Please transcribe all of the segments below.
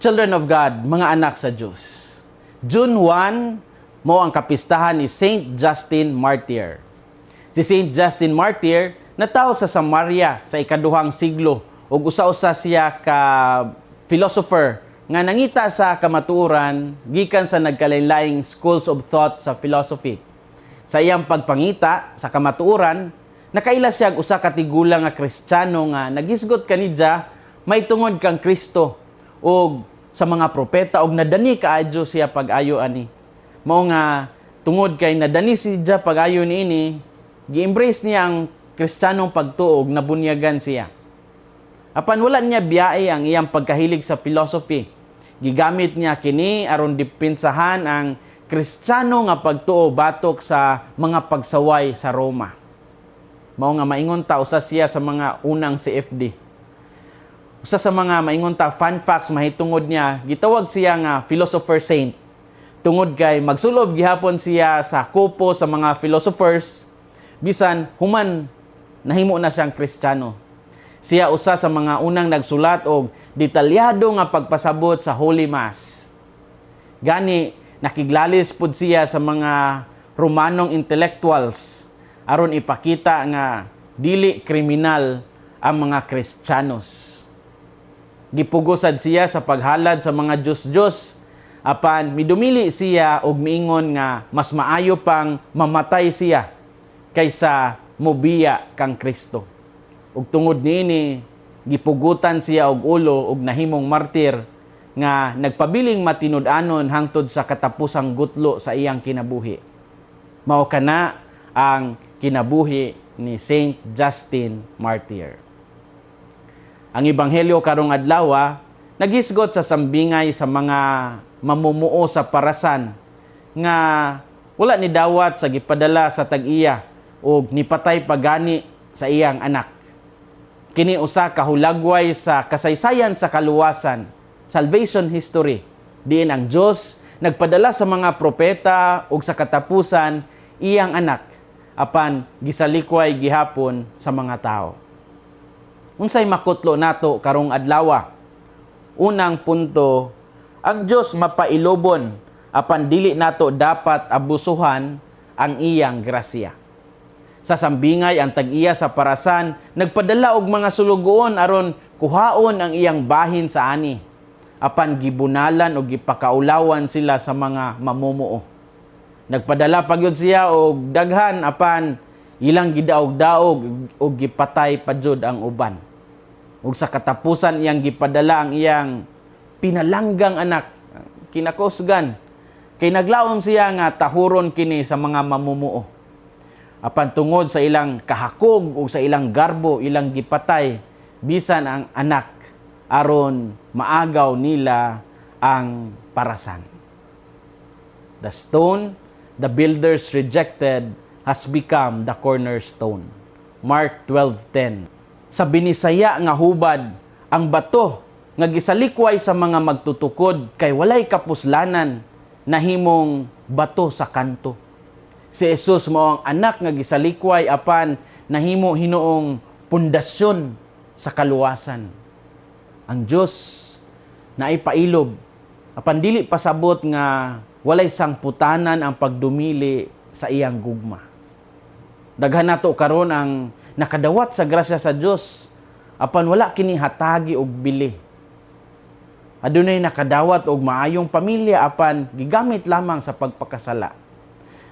Children of God, mga anak sa Diyos. June 1, mao ang kapistahan ni Saint Justin Martyr. Si Saint Justin Martyr natawo sa Samaria sa ikaduhang siglo ug usa-usa siya ka philosopher nga nangita sa kamatuoran gikan sa nagkalain-laing schools of thought sa philosophy. Sa iyang pagpangita sa kamatuoran, nakaila siya og usa ka tigulang nga Kristiyano nga naghisgot kanidya may tungod kang Kristo ug sa mga propeta ug nadani kaayo siya pag-ayo ani. Mao nga tungod kay nadani siya pag-ayo niini, gi-embrace niya ang Kristiyanong pagtuo ug nabunyagan siya. Apan wala niya biyae ang iyang pagkahilig sa philosophy. Gigamit niya kini aron depensahan ang Kristiyano nga pagtuo batok sa mga pagsaway sa Roma. Mao nga maingon ta usa siya sa mga unang CFD. Usa sa mga maingon ta fun facts mahitungod niya, gitawag siya nga philosopher saint. Tungod kay magsulob gihapon siya sa kupo sa mga philosophers bisan human nahimo na siyang Kristiyano. Siya usa sa mga unang nagsulat og detalyado nga pagpasabot sa Holy Mass. Gani nakiglalis pud siya sa mga Romanong intellectuals aron ipakita nga dili kriminal ang mga Kristiyanos. Gipugosad siya sa paghalad sa mga Diyos-Diyos apan midumili siya og miingon nga mas maayo pang mamatay siya kaysa mobiya kang Kristo. Ug tungod niini, gipugutan siya og ulo ug nahimong martir nga nagpabiling matinud-anon hangtod sa katapusang gutlo sa iyang kinabuhi. Mao kana ang kinabuhi ni Saint Justin Martyr. Ang ebanghelyo karong adlaw naghisgot sa sambingay sa mga mamumuo sa parasan nga wala ni dawat sa gipadala sa tag-iya ug nipatay pagani sa iyang anak. Kini usa ka hulagway sa kasaysayan sa kaluwasan, salvation history. Diin ang Dios nagpadala sa mga propeta ug sa katapusan iyang anak apan gisalikway gihapon sa mga tao. Unsay makutlo nato karong adlaw? Unang punto, ang Dios mapailobon apan dili nato dapat abusuhan ang iyang grasya. Sa sambingay, ang tag-iya sa parasan nagpadala og mga sulugoon aron kuhaon ang iyang bahin sa ani. Apan gibunalan og gipakaulawan sila sa mga mamumuo. Nagpadala pa gyud siya og daghan apan ilang gidaog-daog og gipatay pa jud ang uban. Ug sa katapusan, iyang gipadala ang iyang pinalanggang anak, kinakusgan kay naglaom siya nga tahuron kini sa mga mamumuo. Apan tungod sa ilang kahakog ug sa ilang garbo, ilang gipatay bisan ang anak aron maagaw nila ang parasan. The stone the builders rejected has become the cornerstone. Mark 12:10. Sa Binisaya nga hubad, ang bato nga gisalikway sa mga magtutukod kay walay kapuslanan nahimong bato sa kanto. Si Jesus mao ang anak nga gisalikway apan nahimo hinuong pundasyon sa kaluwasan. Ang Dios naay pailob apan dili pasabot nga walay sangputanan ang pagdumili sa iyang gugma. Daghan nato karon ang nakadawat sa grasya sa Dios apan wala kini hatagi og bili. Adunay nakadawat og maayong pamilya apan gigamit lamang sa pagpakasala.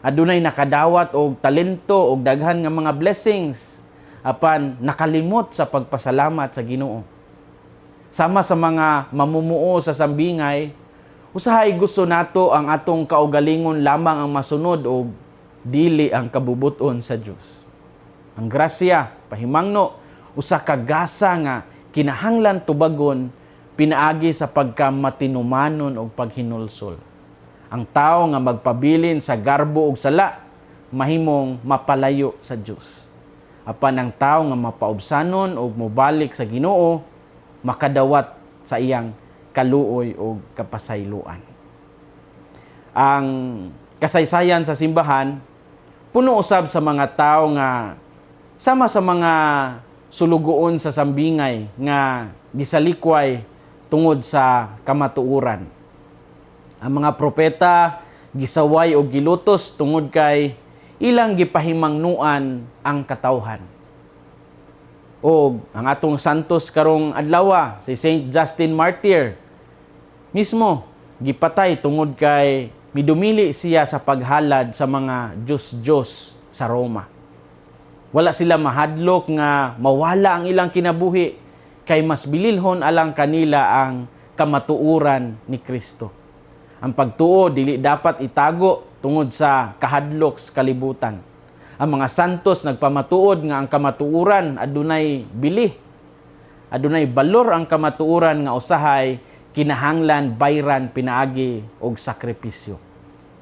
Adunay nakadawat og talento og daghan nga mga blessings apan nakalimot sa pagpasalamat sa Ginoo. Sama sa mga mamumuo sa sambingay, usahay gusto nato ang atong kaugalingon lamang ang masunod og dili ang kabubuton sa Dios. Ang grasya, pahimangno, usa ka gasa nga kinahanglan tubagon pinaagi sa pagkamatinumanon og paghinulsol. Ang tao nga magpabilin sa garbo ug sala mahimong mapalayo sa Dios. Apan ang tao nga mapaubsanon og mobalik sa Ginoo makadawat sa iyang kaluoy ug kapasayloan. Ang kasaysayan sa simbahan puno usab sa mga tao nga sama sa mga sulugoon sa sambingay nga gisalikway tungod sa ilang pagdumili sa tungod sa kamatuoran. Ang mga propeta gisaway o gilutos tungod kay ilang gipahimangnuan ang katawhan. O ang atong santos karong adlaw, si Saint Justin Martyr, mismo gipatay tungod kay midumili siya sa paghalad sa mga Diyos-Diyos sa Roma. Wala sila mahadlok nga mawala ang ilang kinabuhi kay mas bililhon alang kanila ang kamatuoran ni Kristo. Ang pagtuo dili dapat itago tungod sa kahadlok sa kalibutan. Ang mga santos nagpamatuod nga ang kamatuoran adunay bili. Adunay balor ang kamatuoran nga usahay kinahanglan bayran pinaagi og sakripisyo.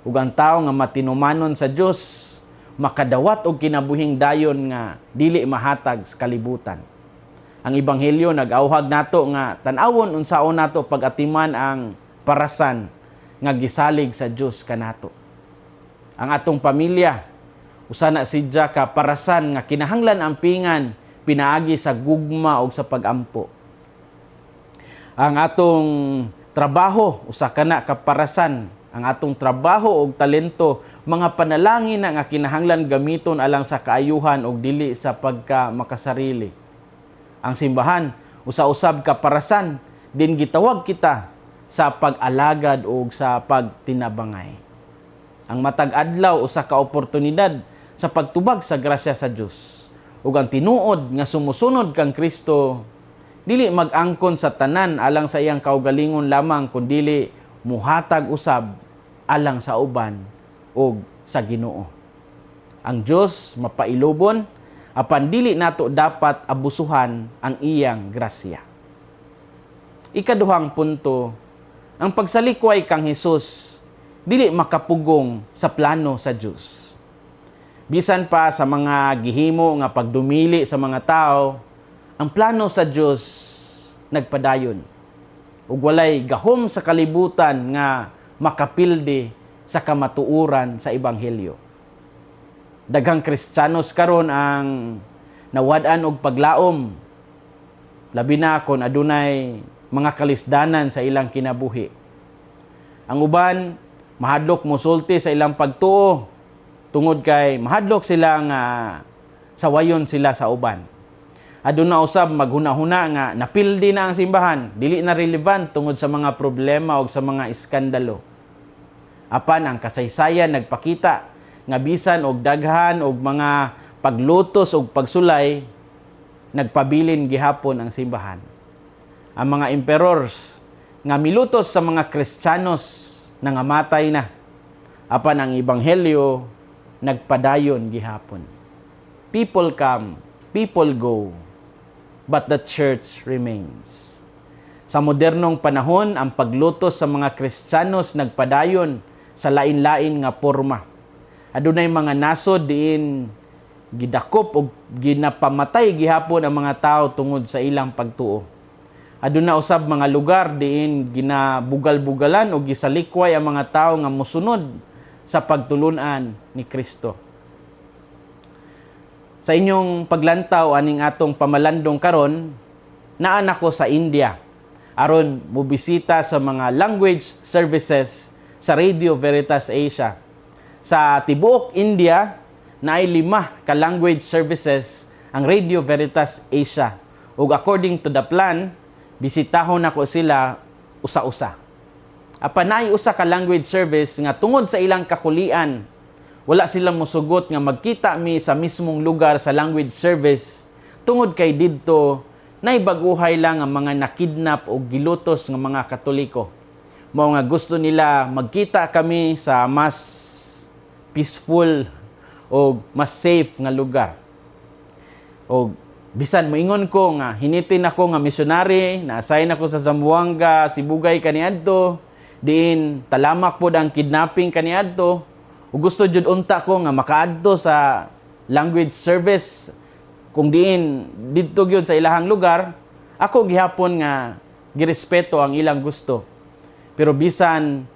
Ug ang tawo nga matinumanon sa Dios makadawat og kinabuhing dayon nga dili mahatag sa kalibutan. Ang ebanghelyo nag-awhag nato nga tan-awon unsaon nato pag-atiman ang parasan nga gisalig sa Dios kanato. Ang atong pamilya usa na sidya ka parasan nga kinahanglan ampingan pinaagi sa gugma og sa pagampo. Ang atong trabaho usa kana ka parasan. Ang atong trabaho og talento, mga panalangin na nga kinahanglan gamiton alang sa kaayuhan og dili sa pagka makasarili. Ang simbahan usa-usab ka parasan din gitawag kita sa pag-alagad og sa pagtinabangay. Ang matag adlaw usa ka oportunidad sa pagtubag sa grasya sa Dios. Ug ang tinuod nga sumusunod kang Kristo dili mag-angkon sa tanan alang sa iyang kaugalingon lamang, kundili muhatag usab alang sa uban ug sa Ginoo. Ang Dios mapailubon, apan dili nato dapat abusuhan ang iyang grasya. Ikaduhang punto, ang pagsalikway kang Hesus dili makapugong sa plano sa Dios. Bisan pa sa mga gihimo nga pagdumili sa mga tao, ang plano sa Dios nagpadayon. Ug walay gahom sa kalibutan nga makapildi sa kamatuoran sa ebanghelyo. Daghang Kristiyanos karon ang nawad-an og paglaom, labi na kon adunay mga kalisdanan sa ilang kinabuhi. Ang uban mahadlok mosulti sa ilang pagtuo tungod kay mahadlok sila nga sawayon sila sa uban. Aduna usab maghuna-huna nga napildi na ang simbahan, dili na relevant tungod sa mga problema o sa mga iskandalo. Apan ang kasaysayan nagpakita nga bisan og daghan og mga paglutos og pagsulay, nagpabilin gihapon ang simbahan. Ang mga emperors nga milutos sa mga Kristiyanos nangamatay na. Apan ang ebanghelyo nagpadayon gihapon. People come, people go, but the church remains. Sa modernong panahon, ang paglutos sa mga Kristiyanos nagpadayon sa lain-lain nga porma. Adunay mga nasod diin gidakop og ginapamatay gihapon ang mga tao tungod sa ilang pagtuo. Aduna usab mga lugar diin ginabugal-bugalan o gisalikway ang mga tao nga mosunod sa pagtulunan ni Kristo. Sa inyong paglantaw aning atong pamalandong karon, naa nako sa India aron mobisita sa mga language services sa Radio Veritas Asia. Sa tibuok India, naay lima ka language services ang Radio Veritas Asia. Ug according to the plan, bisitahon nako sila usa-usa. Apan naay usa ka language service nga tungod sa ilang kakulian, wala sila mosugot nga magkita mi sa mismong lugar sa language service tungod kay didto nay bag-ohay lang ang mga nakidnap o gilutos nga mga Katoliko. Mao nga gusto nila magkita kami sa mas peaceful o mas safe nga lugar. O bisan moingon ko nga hinitin ako nga missionary, na-assign ako sa Zamboanga, Sibugay kaniadto, diin talamak pod ang kidnapping kaniadto. Ug gusto jud unta ko nga makaadto sa language service kung diin didto gyud sa ilahang lugar, ako gihapon nga girespeto ang ilang gusto. Pero bisan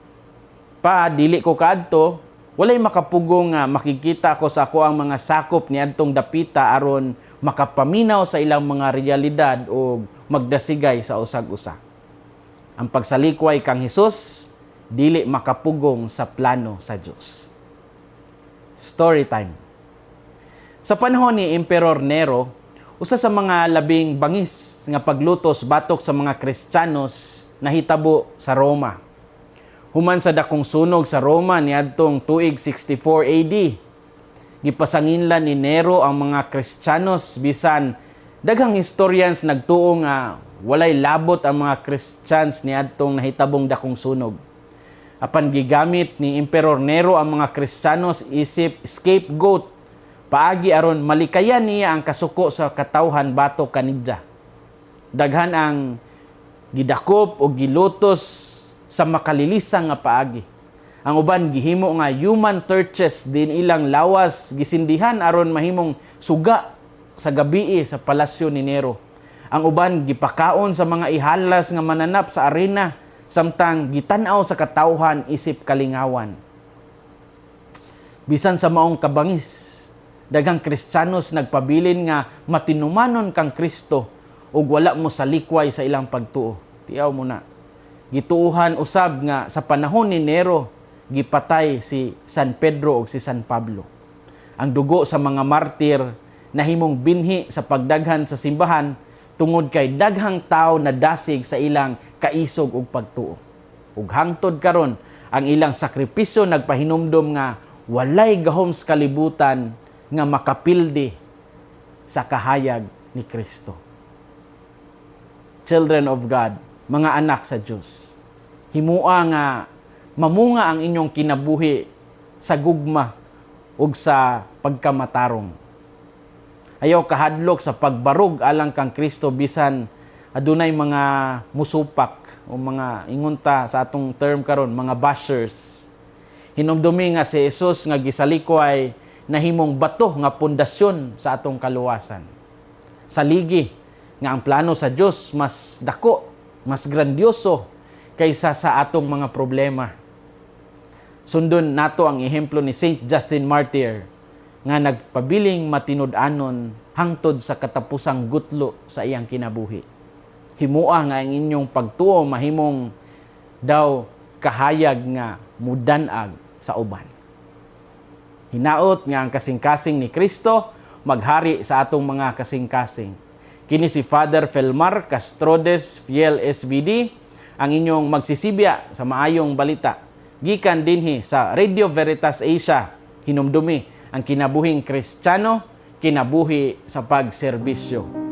pa dili ko kaadto, walay makapugong nga makikita ko sa ako ang mga sakop niadtong dapita aron makapaminaw sa ilang mga realidad o magdasigay sa usag-usa. Ang pagsalikway kang Hesus dili makapugong sa plano sa Dios. Story time. Sa panahon ni Emperor Nero, usa sa mga labing bangis nga paglutos batok sa mga Kristiyanos nahitabo sa Roma. Human sa dakong sunog sa Roma niadtong tuig 64 AD, gipasanginlan ni Nero ang mga Kristiyanos bisan daghang historians nagtuo nga walay labot ang mga Christians niadtong nahitabong dakong sunog. Apan gigamit ni Emperor Nero ang mga Kristiyanos isip scapegoat paagi aron malikayan niya ang kasuko sa katawhan batok kanidya. Daghan ang gidakop o gilutos sa makalilisang nga paagi. Ang uban gihimo nga human torches din ilang lawas gisindihan aron mahimong suga sa gabii sa palasyo ni Nero. Ang uban gipakaon sa mga ihalas nga mananap sa arena samtang gitan-aw sa katawhan isip kalingawan. Bisan sa maong kabangis, daghang Kristiyanos nagpabilin nga matinumanon kang Kristo ug wala mo salikway sa ilang pagtuo. Tiaw mo na. Gituuhan usab nga sa panahon ni Nero gipatay si San Pedro ug si San Pablo. Ang dugo sa mga martir nahimong binhi sa pagdaghan sa simbahan tungod kay daghang tao nadasig sa ilang kaisog ug pagtuo. Ug hangtod karon, ang ilang sakripisyo nagpahinumdom nga walay gahom sa kalibutan nga makapildi sa kahayag ni Kristo. Children of God, mga anak sa Dios, himua nga mamunga ang inyong kinabuhi sa gugma ug sa pagkamatarong. Ayaw kahadlok sa pagbarog alang kang Kristo bisan adunay mga musupak o mga ingunta sa atong term karon, mga bashers. Hinumdumi nga si Jesus nga gisalikway nahimong bato nga pundasyon sa atong kaluwasan. Saligi nga ang plano sa Dios mas dako, mas grandioso kaysa sa atong mga problema. Sundon nato ang ehemplo ni Saint Justin Martyr nga nagpabiling matinud-anon hangtod sa katapusang gutlo sa iyang kinabuhi. Himua nga ang inyong pagtuo mahimong daw kahayag nga mudan-ag sa uban. Hinaot nga ang kasing-kasing ni Kristo maghari sa atong mga kasing-kasing. Kini si Father Felmar Castrodes Fiel SVD, ang inyong magsisibya sa maayong balita. Gikan dinhi sa Radio Veritas Asia, hinumdumi ang kinabuhing Kristiyano, kinabuhi sa pagserbisyo.